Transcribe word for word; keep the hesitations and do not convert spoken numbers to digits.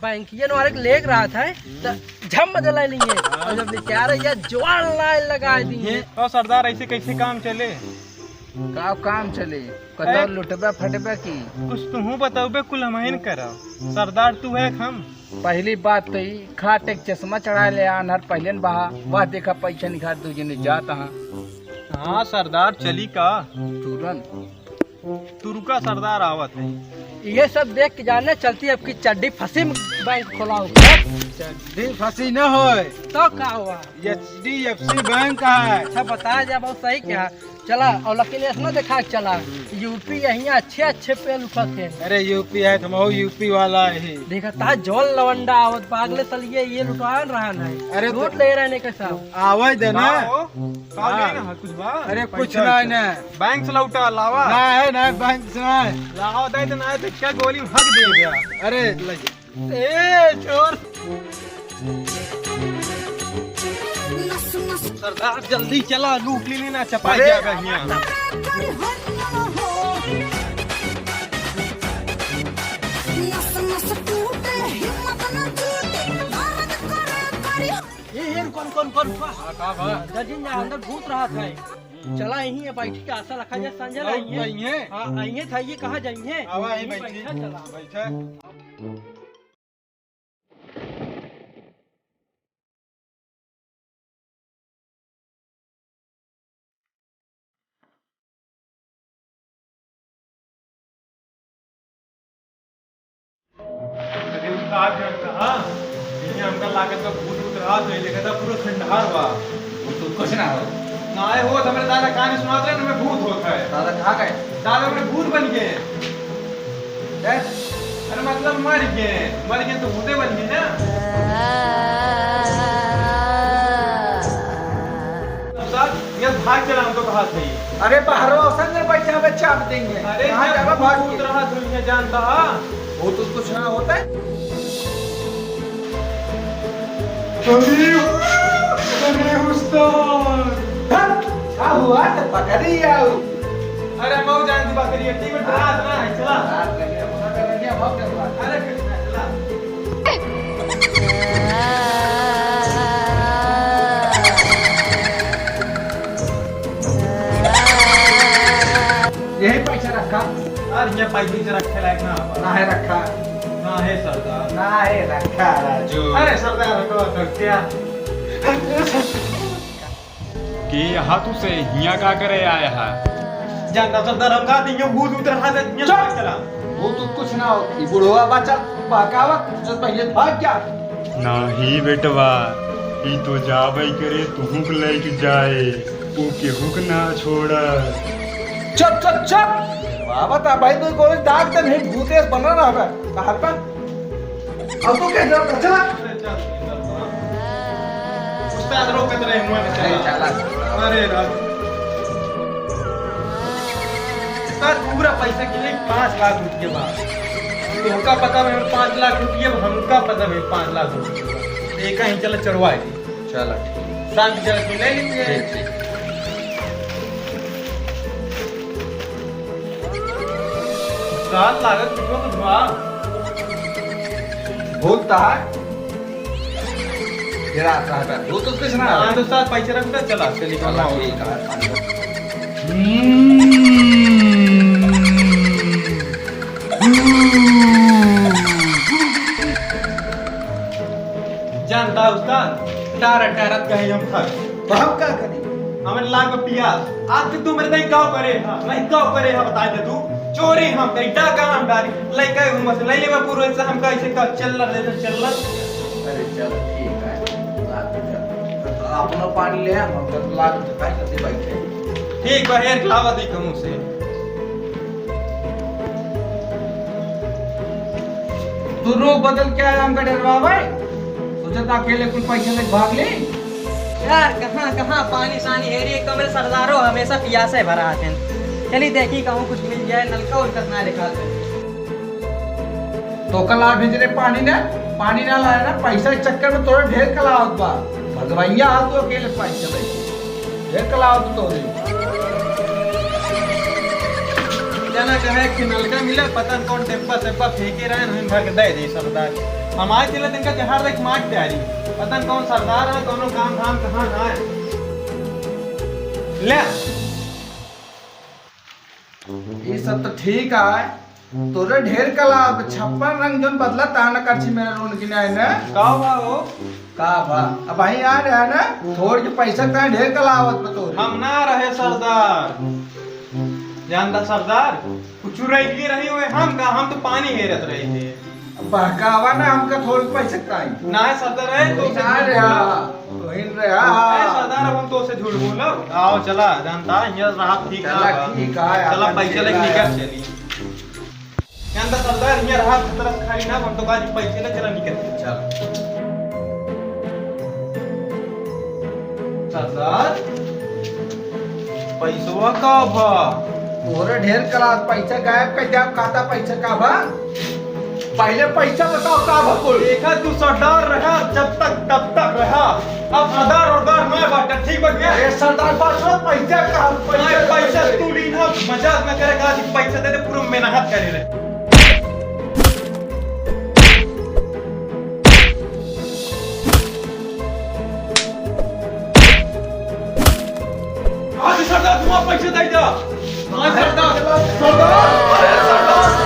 बैंकियन वाले के लेके रहत है, त झम दे लाई लिए। और जब लेके आ रही है, जवान लाइन लगा दी है। तो सरदार, ऐसे कैसे काम चले? का काम चले? कतौ अरे, लुटबे फटबे की? कुछ तुहू बतौबे, कुल हमहिन करब। सरदार तू है हम। पहली बात तो ई खाटे के चश्मा चढ़ा ले, आन्हर पहले न बहा, वह देखा पैसा निकाल दू जने जात हाँ। हाँ सरदार, चली का? तुरंत। तुरुका सरदार आवत है। ये सब देख के जाने चलती अब की चड्डी फंसी में बैंक खोला हो। चड्डी फंसी न होए। तो का हुआ? H D F C bank है। अच्छा बता जा, बहुत सही कहा। चला, और लेकिन ऐसा ना देखा के चला, यू पी यहीं अच्छे अच्छे पेल उठत हैं। अरे यू पी है, हम यू पी वाला है। देखा ता जौन लवंडा आवत पागले तलिए ये लुटान रहा है। अरे तो नोट ले रहे ने के साथ। आवे दे ना। का हो? का हाँ। लेना है कुछ बा? अरे कुछ पैसा ना है वैसा। ना। बैंक से लौटा लावा। ना है ना, बैंक से ना है। लावा दे तो ना है तो क्या गोली हक दे गया। अरे लगे। ए चोर। सरदार जल्दी चला, लूट ली ना चपा अरे। गया हियां। ए, ए, कौन, कौन, कौन, कौन? हाँ, का बा? अंदर जिन जा, अंदर भूत रहत है। चला यहीं है, बैठी के आशा रखा जाए, संजय और आइए। आइए। हाँ, आइए था, ये कहाँ जाइए? आवा, यहीं यहीं बैठी। बैठा, चला। बैठा। अरे उस्ताद जान कहा, इन्हें हमका लागत बा भूत उत रहा तो ये देखा था पूरा खंडहर बा। वो तो कुछ ना हो। ना आए हो, तो मेरे दादा कहानी सुनाते रहे, हमें भूत होता है। दादा कहाँ गए? दादा मेरे भूत बन गए। हैं? अरे मतलब मर गए, मर गए तो भूते बन गए ना। उस्ताद, ये भाग चला, हम तो कहा थे। अरे बाहर औसन में बैठा हुआ चाप देंगे। अरे कहाँ ये जाएगा भाग भूत के? रहा दुनिया जानता है। वो तो कुछ ना होता है। अरे, अरे उस्ताद। हट, का हुआ? तो पकड़ी आओ। अरे, मऊ जान दी बकरी, एक मिनट रात ना है, चला। रात लगे, अपना कर रखे, हम क्या बात? अरे, कृष्णा, चला। यही पैसा रखा। यार, ये पैसा रखे लायक ना बा। ना है रखा। ना है सरदार। ना है रखा, राजू। अरे सरदार, रखो तो क्या? के यहाँ तू से हियाँ का करे आया है? जानता सरदार, हम कहा थे, ये भूत उतर हाथ है, ये चुप! चला। भूत उत कुछ ना हो, ये बुढ़वा बच्चा बहकावा, जो पहले भाग गया। नाही बेटवा, ई तो जाबे करे, तुहू के लेके जाए, ऊ केहू के ना छोड़। चुप, चुप, चुप! बाबा ता भाई तो गोली दाग दे, नहीं भूतेस बना रहा है। बाहर पर। अब तो कह दे, चला। उस्ताद रोकत रहे, हुआ ना चला। अरे चला। अरे राम। उस्ताद पूरा पैसा के लिए पाँच लाख रुपये बा। तो हमका पता में पाँच लाख रुपये, हमका पता में पाँच लाख रुपये बा। तो एक ही चला चढ़वा के। चला, ठीक। शाम की चला के ले लेंगे। ठीक, ठीक। साल लागत कितना कुछ बा। भूत तो है। तेरा आता है, भूत तो कुछ ना है। हाँ, तो साथ पैसे रख दे, चला, चलिए, चला, ठीक है। हम्म। जानता उस्ताद, टारत टारत गए हम थक। तो हम का करी? हमें लाग पियास। आज तक तू मेरे ताई काव करे हा? नहीं काव करे हा, बताए दे तू। चोरी हम करी, डाका हम डारी। लइका हूँ बस, लइ लेवा पूर्व से हमका ऐसे का चिल्लर दे दे, चिल्लर। अरे चल, ठीक है। लाग जा। तो अपना पानी ले आ, हम तो लाग तो काहे करते बैठे। ठीक बा, हेर लावा दे कहूँ से। तू रूप बदल के आया, हमका डरवावे? सोचत अकेले कुल पैसा लेके भाग ले? यार, कहाँ, कहाँ पानी सानी हेरी, एक तो मेरे सरदारो हमेशा पियासे भरा आते हैं। चली देखी कहूँ कुछ मिल जाए, नलका उलका ना निकाल दे। तो कल आ भेजले पानी ने, पानी ना लाए ना, पैसा के चक्कर में तोरे ढेर कला आवत बा। भगवैया आ तू अकेले पैसा लेके। ढेर कला आवत तोरे। जना कहे कि नलका मिला, पता न कौन टेप्पा सेप्पा फेंके रहे, हम भर के दे दे सरदार। हम आए चले तिनका जहर देख मार डारी। पता न कौन सरदार है, कौनो काम धाम कहाँ है। ले। ये सब तो ठीक है। तोरे ढेर कला, छप्पन रंग जौन बदलत है ना, करछी मेरे रोन की नहीं ना। का बा हो? का बा? अब वहीं आ रहा है ना, थोड़ के पैसा का ढेर कला आवत बा तोरे। हम ना रहे सरदार। जानता सरदार, कुछ रह गई रही हुए हम का, हम तो पानी हेरत रहे थे। बहकावा ना हमका, थोड़ पैसे ताई। ना है सरदार है, तो ना रे, हाँ, तो हिन रे, हाँ। ए सरदार, अब हम तो से झूठ बोलब। आओ चला, जानता है, यहाँ रहा ठीक चला, ना बा। ठीक है, चला, अपन पैसे लेके निकल चली। जानता सरदार, यहाँ रहा खतरा से खाली ना, हम तो आज पैसे ले चला निकल। चल। सरदार, पैसवा का भा? तोरे ढेर कला, पैसा गायब कर दिया, कहता पैसा का भा? पहले पैसा बताओ का भा कुल? देखा तू सरदार रहा, जब तक तब तक रहा, अब सरदार उरदार ना बाटे, ठीक बा क्या? अरे सरदार बात सुन, पैसा का, पैसा नहीं, पैसा तू ली ना, मजाक ना करे, आज पैसा दे दे, पूरा मेहनत करे रे। आज सरदार, तुम पैसे दे दो। आज सरदार, सरदार, अरे सरदार।